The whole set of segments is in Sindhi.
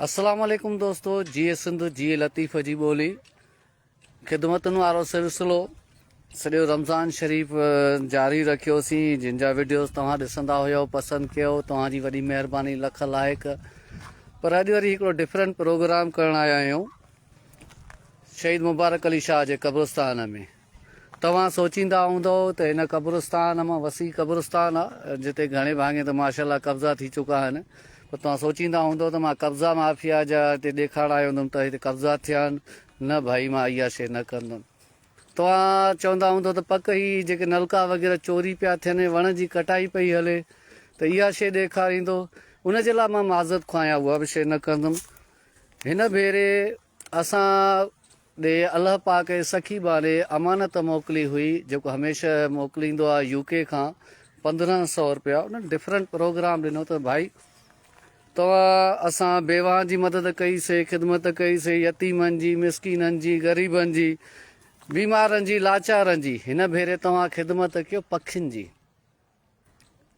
السلام عليڪم دوستو جيئي سنڌ جيئي لطيف جي ٻولي خدمتن وارو سلسلو سڄو رمضان شريف جاري رکيوسين جن جا وڊيوز توهان ڏسندا هيو پسند ڪيو توهان جي وڏي مهرباني لک لائق پر اڄ وري هڪڙو ڊفرنٽ پروگرام ڪرڻ آيا آهيون شهيد مبارڪ علي شاهه جي قبرستان ۾ توهان سوچيندا هوندؤ ته هن قبرستان مان وسيع قبرستان آ جتي گهڻي ڀاڱي ته ماشاء الله قبضا ٿي چڪا آهن پر توهان سوچيندا هوندؤ ته مان قبضا مافيا جا هتي ڏيکارڻ آيو هوندم ته هتي قبضا ٿيا آهن نه ڀائي مان اها شيء نه ڪندم توهان چوندا هوندؤ ته پڪ هي جيڪي نلڪا وغيره چوري پيا ٿين وڻ جي ڪٽائي پئي هلي ته اها شيء ڏيکاريندو ان جي لاء مان معذرت خواهه آهيان اها به شيء نه ڪندم هن ڀيري اسان ڏي الله پاڪ جي سخي ٻانهي امانت موڪلي هئي جيڪو هميشه موڪليندو آهي يو ڪي کان 1500 روپيا انهن ڊفرنٽ پروگرام ڏنو ته ڀائي توهان اسان بيواهن جي مدد ڪئي سي خدمت ڪئي سي يتيمن جي مسڪينن جي غريبن جي بيمارن جي لاچارن جي هن ڀيري توهان خدمت ڪيو پکين جي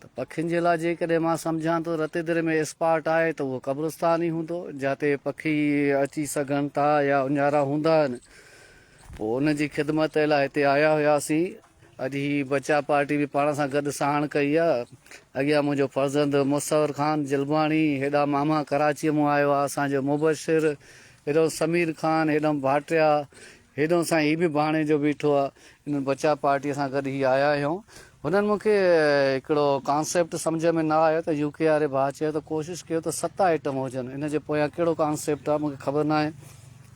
ته پکين جي لاء جيڪڏهن مان سمجهان ٿو رتيدري ۾ اسپاٽ آهي ته اهو قبرستان ئي هوندو جاتي پکي اچي سگهن ٿا يا اڃارا هوندا آهن پوء ان جي خدمت لاء هتي آيا هياسين اڄ هي بچا پارٽي به پاڻ سان گڏ ساڻ ڪئي آهي اڳيان منهنجو فرزند مصور خان جلباڻي هيڏانهن ماما ڪراچيء مون آيو آهي اسان جو مبشر هيڏانهن سمير خان هيڏانهن ڀاٽيا هيڏانهن سائين هي به ڀاڻيجو بيٺو آ. انهن بچا پارٽيء سان گڏ هي آيا آهيون. هنن مون کي هڪڙو ڪانسيپٽ سمجهه ۾ نه آيو ته يو ڪي واري ڀاء چيو ته ڪوشش ڪيو ته ست آئٽم هجن. ان جي پويان ڪهڙو ڪانسيپٽ آ مون کي خبر ناهي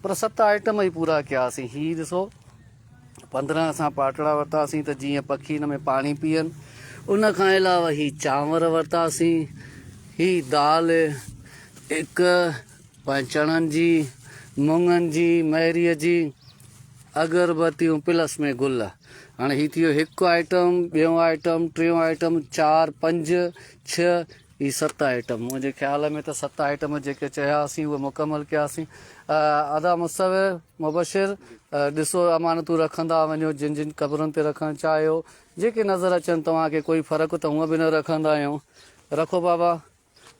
پر ست آئٽم ئي پورا ڪياسين. هي ڏسو 15 اسان پاٽڙا ورتاسين ته جيئن پکي ان ۾ پاڻي پيئن. ان کان علاوه هي چانور ورتاسين، هي دال هڪ پنهنجي چڻن جي، مڱن جي، مهريء جي اگربتيون پلس ۾ گل. هاڻي هي ٿي ويو هڪ آئٽم، ٻيون آئٽم، ٽيون آئٽم، چار، پنج، ڇهه، هي ست آئٽم. منهنجي خيال ۾ ته ست آئٽم جيڪي چياسين اهي مڪمل ڪياسين. ادا مصور، مبشر، ڏسو امانتون رکندا وڃو جن جن قبرن تي رکڻ چاهيو. جيڪي نظر اچن توهان کي ڪوئي فرق ته هونء به نه رکندا آهيون. رکو بابا.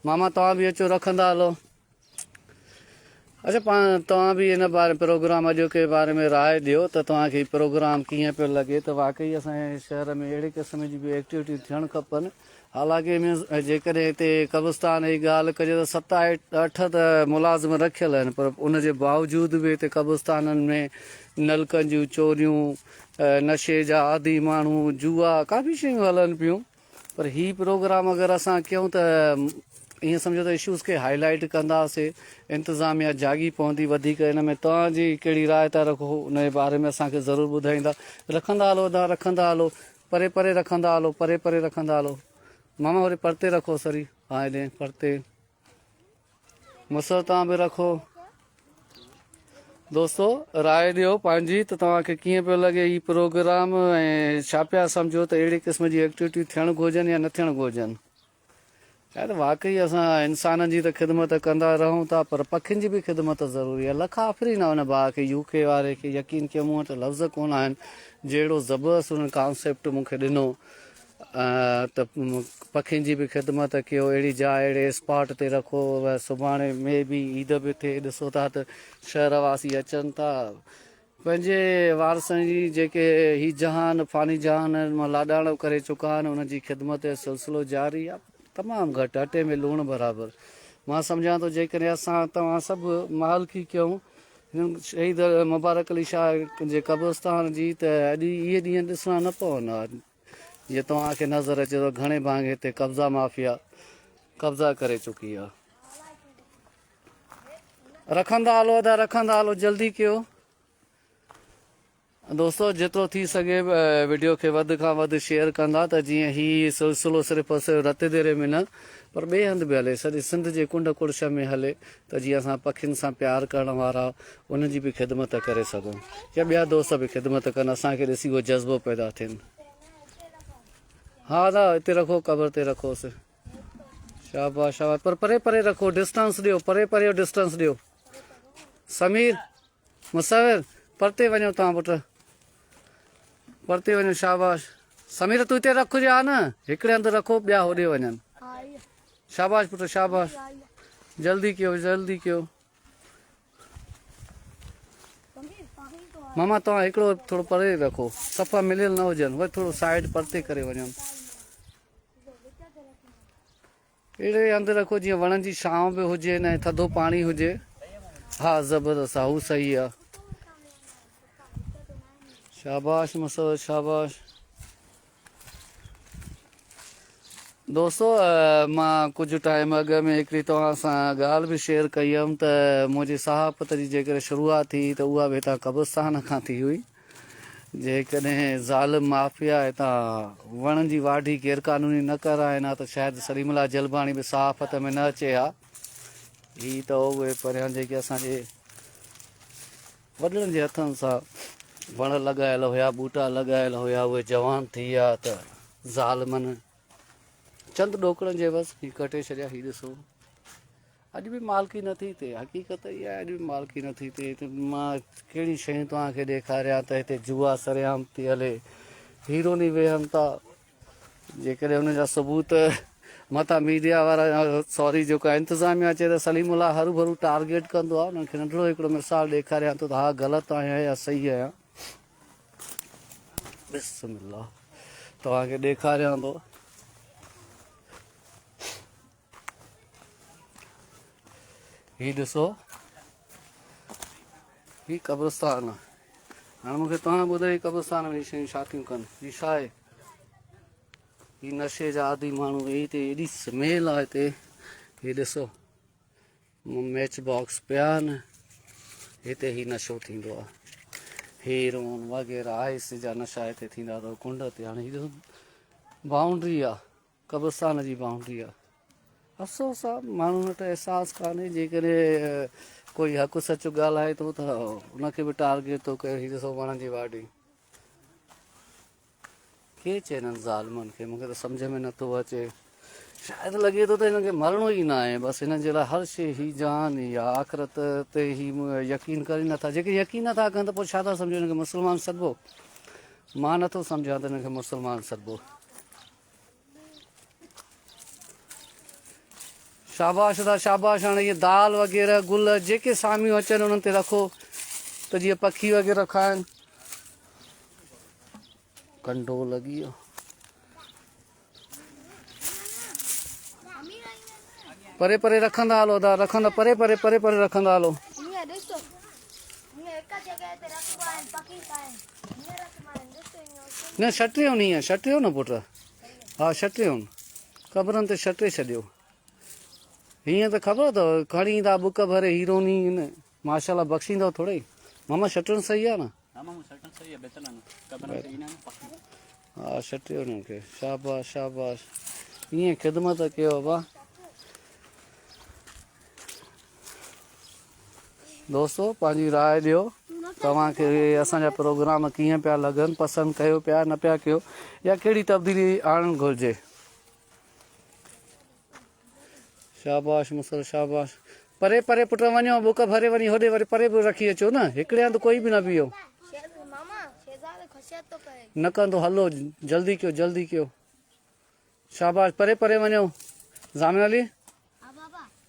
ماما توهان به اچو رکندا هلو. اچا پاڻ توهان به ان باري پروگرام اڄوڪي باري ۾ راء ڏيو ته توهان کي پروگرام ڪيئن پيو لڳي ته واقعي اسان جي شهر ۾ اهڙي قسم جي به ايڪٽيوٽيون ٿيڻ کپن حالانڪه جيڪڏهن هتي قبرستان جي ڳالهه ڪجي ته ست اٺ ته ملازم رکيل آهن پر ان جي باوجود به هتي قبرستانن ۾ نلڪن جون چوريون نشي جا عادي ماڻهو جوا ڪافي شيون هلن پيون پر هي پروگرام اگر اسان ڪيون ته ائين سمجهو ته اشوز کي هائي لائيٽ ڪنداسي انتظاميا جاڳي پوندي وڌيڪ ان ۾ توهان جي ڪهڙي راء ٿا رکو ان جي باري ۾ اسان کي ضرور ٻڌائيندا رکندا هلو ادا رکندا هلو پري پري رکندا هلو پري پري رکندا هلو ماما وري پرتي رکو سري ها هيڏي پرتي مصر توهان به رکو. دوستو راء ڏيو پنهنجي ته توهان کي ڪيئن پيو لڳي هي پروگرام ۽ ڇا پيا سمجهو ته اهڙي قسم جي ايڪٽيوٽيون ٿيڻ گهرجن يا نه ٿيڻ گهرجن يار واقعي اسان انسانن جي ته خدمت ڪندا رهون ٿا پر پکين جي به خدمت ضروري آهي لک آفرين آهي ان ڀاء کي يو ڪي واري کي يقين ڪيو مون وٽ لفظ ڪونه آهن جهڙو زبردست انهن ڪانسيپٽ مون کي ڏنو ته پکين جي به خدمت ڪيو اهڙي جاء اهڙي اسپاٽ تي رکو سڀاڻي مي بي عيد به ٿئي ڏسو ٿا ته شهر واسي اچن ٿا پنهنجي وارثن جي جيڪي هي جهان فاني جهان مان لاڏاڻو ڪري چڪا آهن انهن جي خدمت جو سلسلو جاري آهي تمام گهٽ اٽي ۾ لوڻ برابر مان سمجهان ٿو جيڪڏهن اسان توهان سڀ مالڪي ڪيون هنن شهيد مبارڪ علي شاهه جي قبرستان جي ته اڄ اهي ڏينهن ڏسڻا نه پون ها جيئن توهان کي نظر اچي ٿو گهڻي ڀاڱي هتي قبضا مافيا قبضا ڪري چڪي آهي. رکندا هلو ادا رکندا هلو جلدي ڪيو. دوستو جيترو ٿي سگهي وڊيو کي وڌ کان وڌ شيئر ڪندا ته جيئن هي سلسلو صرف صرف رتيديري ۾ نه پر ٻئي هنڌ به هلي سڄي سنڌ جي ڪنڊ ڪڙڇ ۾ هلي ته جيئن اسان پکين سان پيار ڪرڻ وارا انهن جي به خدمت ڪري سگهون يا ٻيا دوست به خدمت ڪن اسان کي ڏسي اهو جذبو پيدا ٿين. ها ادا هتي رکو قبر تي رکوس. شاباش شاباش پر پري پري رکو ڊسٽنس ڏيو پري پري ڊسٽنس ڏيو سمير مصور پرتي وڃو توهان پٽ پرتي وڃو شاباش سمير تون هتي رکجي ها نه هڪڙي هنڌ رکو ٻيا هوڏي وڃن شاباش پٽ شاباش. جلدي ڪيو جلدي ڪيو. ماما توهان هڪڙو ٿورو پري رکو صفا مليل نه هجن وري ٿورو سائيڊ پرتي ڪري وڃن اهڙي هنڌ رکو جيئن وڻن جي ڇانو به هجي ۽ ٿڌو پاڻي هجي ها زبردست ها هو صحيح آ شاباش مسور شاباش دوستو مان ڪجهه ٽائيم اڳ ۾ هڪڙي توهان سان ڳالهه به شيئر ڪئي هيم ته منهنجي صحافت جي جيڪڏهن شروعات ٿي ته اها به هتان قبرستان کان ٿي هئي جيڪڏهن ظالم مافيا هتان وڻن جي واڍي غير قانوني نه ڪرائين ها ته شايد سليم الله جلباڻي به صحافت ۾ نه اچي ها هي ته اهي پريان جيڪي اسان جي وڏڙن جي هٿن سان وڻ لڳايل هيا، ٻوٽا لڳايل هيا، اهي جوان ٿي ويا ته ظالمن چند ڏوڪڙن جي عيوض هي ڪٽي ڇڏيا. هي ڏسو اڄ به مالڪي نٿي ٿئي، حقيقت اها آهي اڄ به مالڪي نٿي ٿئي. هتي مان ڪهڙيون شيون توهان کي ڏيکاريان ته هتي جوا سرعام ٿي هلي، هيروني ويهن ٿا. جيڪڏهن ان جا ثبوت متان ميڊيا وارا سوري جيڪا انتظاميا چئي ته سليم الله هرو ڀرو ٽارگيٽ ڪندو آهي انهن کي ننڍڙو هڪڙو مثال ڏيکاريان ٿو ته ها غلط آهيان يا صحيح آهيان بسم الله توهان کي ڏيکاريان ٿو هي ڏسو هي قبرستان آهي هاڻي مونکي توهان ٻڌايو هي قبرستان ۾ شيون ڇا ٿيون ڪن هي ڇا آهي هي نشي جا عادي ماڻهو هي هتي ايڏي سميل آهي هتي هي ڏسو ميچ باڪس پيا آهن هتي هي نشو ٿيندو آهي هيرون وغيره آئس جا نشا هتي ٿيندا اٿو ڪنڊ تي هاڻي هي ڏسو باؤنڊري آهي قبرستان جي بائونڊري آ. افسوس آ ماڻهن وٽ احساس ڪانهي جيڪڏهن ڪوئي حق سچ ڳالهائي ٿو ته ان کي به ٽارگيٽ ٿو ڪيو هي ڏسو وڻن جي واڍي ڪي چئي هنن ظالمن کي مونکي ته سمجھ ۾ نٿو اچي شايد لڳي ٿو ته هنن کي مرڻو ئي نه آهي بس هنن جي لاء هر شي هي جان يا آخرت تي هي يقين ڪري نٿا جيڪي يقين نٿا ڪن ته پوء ڇا ٿا سمجھو هنن کي مسلمان سڏبو مان نٿو سمجھان ته هنن کي مسلمان سڏبو شاباش ادا شاباش هاڻي اهي دال وغيره گل جيڪي ساميون اچن انهن تي رکو ته جيئن پکي وغيره کائن ڪنڊو لڳي ويو پري پري رکندا هلو ادا رکندا پري پري پري پري رکندا هلو نه شٽريو نه ائين شٽريو نه پٽ ها شٽريو قبرن تي شٽري ڇڏيو هيئن ته خبر اٿو کڻي ايندا بڪ ڀري هيروني نه ماشاءالله بخشيندو ٿوري ماما شٽرن صحيح آ نه ها ماما شٽرن صحيح آ بهتر آ نه قبرن تي ايندا نه پکي ها شٽريو انهن کي شاباش شاباش ائين خدمت ڪيو ابا دوستو پنهنجي راء ڏيو توهان کي اسان جا پروگرام ڪيئن پيا لڳن پسند ڪيو پيا نه پيا ڪيو يا ڪهڙي تبديلي آڻڻ گهرجي شاباش مسل شاباش پري پري پٽ وڃو بڪ ڀري وڃي هوڏي وري پري به رکي اچو نه هڪڙي هنڌ ڪوئي به نه بيهو نه ڪندو هلو جلدي ڪيو جلدي ڪيو شاباش پري پري وڃو ضامن علي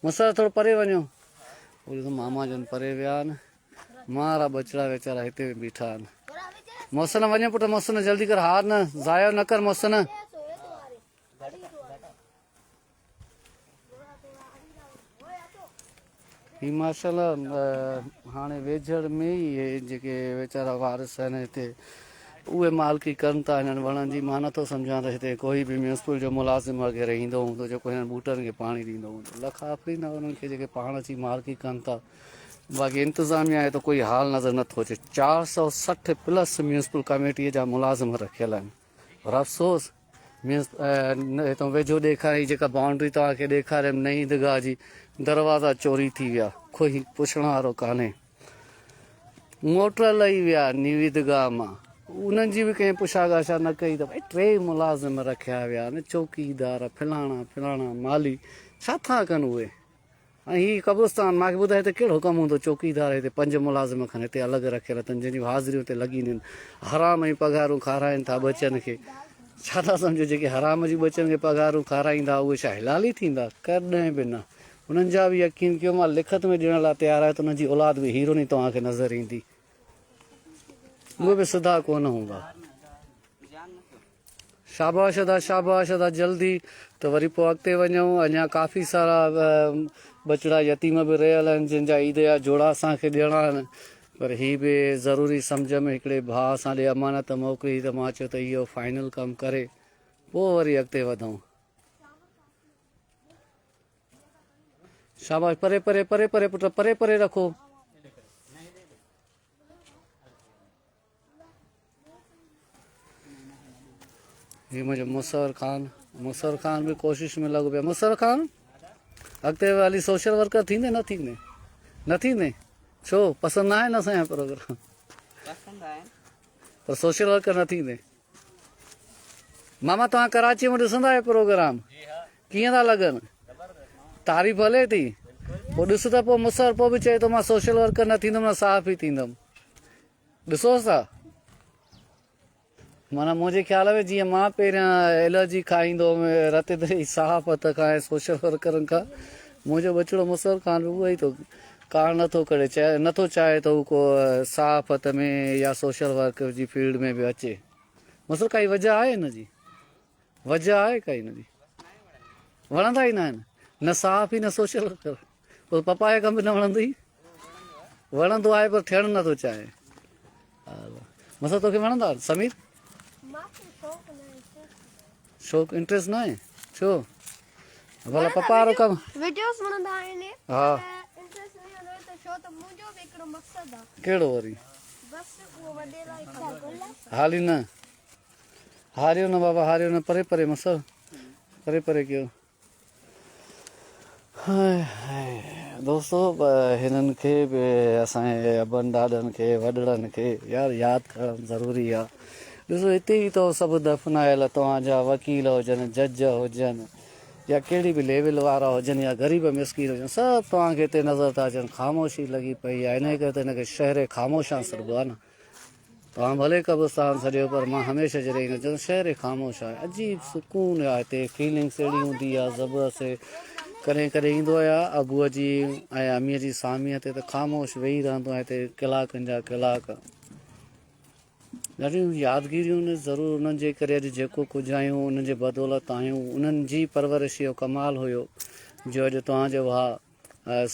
مسرت ٿورو پري وڃو. هو ڏسو ماما جن پري ويا آهن. مارا ٻچڙا ويچارا هتي به بيٺا آهن. محسن وڃو پٽ محسن جلدي ڪر هار نه ضايع نه ڪر محسن. هي ماشاءالله هاڻي ويجهڙ ۾ ئي اهي جيڪي ويچارا وارث آهن هتي اهي مالڪي ڪن ٿا هنن وڻن جي مان نٿو سمجهان ته هتي ڪوئي به ميونسپل جو ملازم وغيره ايندو هوندو جيڪو هنن ٻوٽن کي پاڻي ڏيندو هوندو لک آفرين آهي انهن کي جيڪي پاڻ اچي مالڪي ڪن ٿا باقي انتظاميا جو ته ڪوئي حال نظر نٿو اچي 460 پلس ميونسپل ڪميٽي جا ملازم رکيل آهن پر افسوس هتان ويجهو ڏيکاري جيڪا بائونڊري توهان کي ڏيکاريم نئين عيدگاهه جي دروازا چوري ٿي ويا ڪوئي پڇڻ وارو ڪانهي موٽر لهي ويا نيو عيدگاهه مان انهن جي به ڪنهن پڇا ڳاڇا نه ڪئي ته ڀائی ٽي ملازم رکيا ويا نه چوڪيدار فلاڻا فلاڻا مالي ڇا ٿا ڪن اهي ۽ هي قبرستان مان کي ٻڌاء هتي ڪهڙو ڪم هوندو چوڪيدار هتي پنج ملازم کن هتي الڳ رکيل اٿن جن جون حاضريون هتي لڳي نين حرام جون پگهارون کارائين ٿا ٻچن کي ڇا ٿا سمجهو جيڪي حرام جون ٻچن کي پگهارون کارائيندا اهي ڇا حلالي ٿيندا ڪڏهن به نه انهن جا به يقين ڪيو مان لکت ۾ ڏيڻ لاء تيار آهيان ته انهن جي اولاد به هيرون ئي توهان کي نظر ايندي. اهي به سڌا ڪونه هوندا. شاباش ادا شاباش ادا جلدي ته وري پوء اڳتي وڃون اڃا ڪافي سارا ٻچڙا يتيم به رهيل آهن جن جا عيد جا جوڙا اسان کي ڏيڻا آهن پر هي به ضروري سمجهه ۾ هڪڙي ڀاء اسان ڏي امانت موڪلي ته مان چيو ته اهو فائنل ڪم ڪري پوء وري اڳتي وڌون. شاباش پري پري پري پري پٽ پري پري رکو. هي منهنجو مصور خان مصور خان به ڪوشش ۾ لڳو پيو مصور خان اڳتي هلي سوشل ورڪر ٿيندي نه ٿيندي نه ٿيندي ڇو پسند نه آهي نه اسان جا پروگرام پسند آهن پر سوشل ورڪر نه ٿيندي ماما توهان ڪراچي ۾ ڏسندا آهيو پروگرام ڪيئن ٿا لڳن تعريف هلي ٿي پوء ڏس ته پوء مصور پوء به چئي ٿو مان سوشل ورڪر نه ٿيندم نه صحافي ٿيندم ڏسوس ٿا معنيٰ منهنجي خيال ۾ جيئن مان پهريان الرجي کائيندو هوم رت دري صحافت کان ۽ سوشل ورڪرن کان منهنجو ٻچڙو مصور خان به اهو ئي ٿو ڪاڻ نٿو ڪري چاهي نٿو چاهي ته هو ڪو صحافت ۾ يا سوشل ورڪ جي فيلڊ ۾ به اچي مصور ڪائي وجه آهي هن جي وجه آهي ڪائي هن جي وڻندا ئي نه آهن نه صحافي نه سوشل ورڪر پوء پپا کي ڪم به نه وڻندو ئي وڻندو آهي پر ٿيڻ نٿو چاهي مسا توکي وڻندا سمير شوق انٽريسٽ نه آهي ڇو ڀلا پپا وارو ڪم وڊيوز وڻندا آهن ها انٽريسٽ نه هوندو ته ڇو ته منهنجو به هڪڙو مقصد آهي ڪهڙو وري بس اهو وڏي لاء حالي نه هاريو نه بابا هاريو نه پري پري مسا پري پري ڪيو دوستو هنن کي به اسان جي ابن ڏاڏن کي وڏڙن کي يار ياد ڪرڻ ضروري آ ڏسو هتي ئي تو سڀ دفنايل توهان جا وڪيل هجن جج هجن يا ڪهڙي به ليول وارا هجن يا غريب مسڪين هجن سڀ توهان کي هتي نظر ٿا اچن خاموشي لڳي پئي آ انهي ڪري ته هن کي شهر خاموشان سڏبو آ نه توهان ڀلي قبرستان سڏيو پر مان هميشه جڏهن ايندو چوندو شهر خاموش آهي عجيب سڪون آهي هتي فيلنگس اهڙي هوندي آهي زبردست ڪڏهن ڪڏهن ايندو آهيان ابوء جي ۽ اميء جي ساميء تي ته خاموش ويهي رهندو آهيان هتي ڪلاڪن جا ڪلاڪ ڏاڍيون يادگيريون ضرور انهن جي ڪري اڄ جيڪو ڪجهه آهيون انهن جي بدولت آهيون انهن جي پرورش جو ڪمال هيو جو اڄ توهان جو ڀاء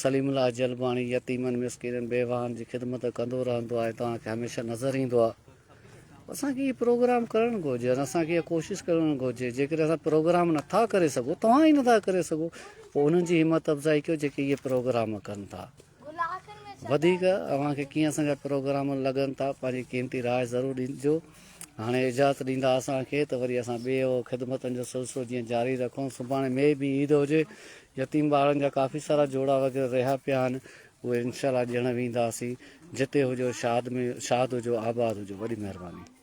سليم الله جلباڻي يتيمن، مسڪينن، بيواهن جي خدمت ڪندو رهندو آهي توهان کي هميشه نظر ايندو آهي اسان کي اهي پروگرام ڪرڻ گهرجن اسان کي اها ڪوشش ڪرڻ گهرجي جيڪڏهن اسان پروگرام نٿا ڪري سگهو توهان ئي نٿا ڪري سگهو پوء انهن جي همت افزائي ڪيو جيڪي اهي پروگرام ڪن ٿا وڌيڪ اوهان کي ڪيئن اسان جا پروگرام لڳن ٿا پنهنجي قيمتي راء ضرور ڏجو هاڻي اجازت ڏيندا اسان کي ته وري اسان ٻي اهو خدمتن جو سلسلو جيئن جاري رکون سڀاڻي مي به عيد هجي يتيم ٻارن جا ڪافي سارا جوڙا وغيره رهيا پيا آهن اهي انشاء الله ڏيڻ وينداسين جتي هجو شاد ۾ شاد هجو آباد هجو وڏي مهرباني.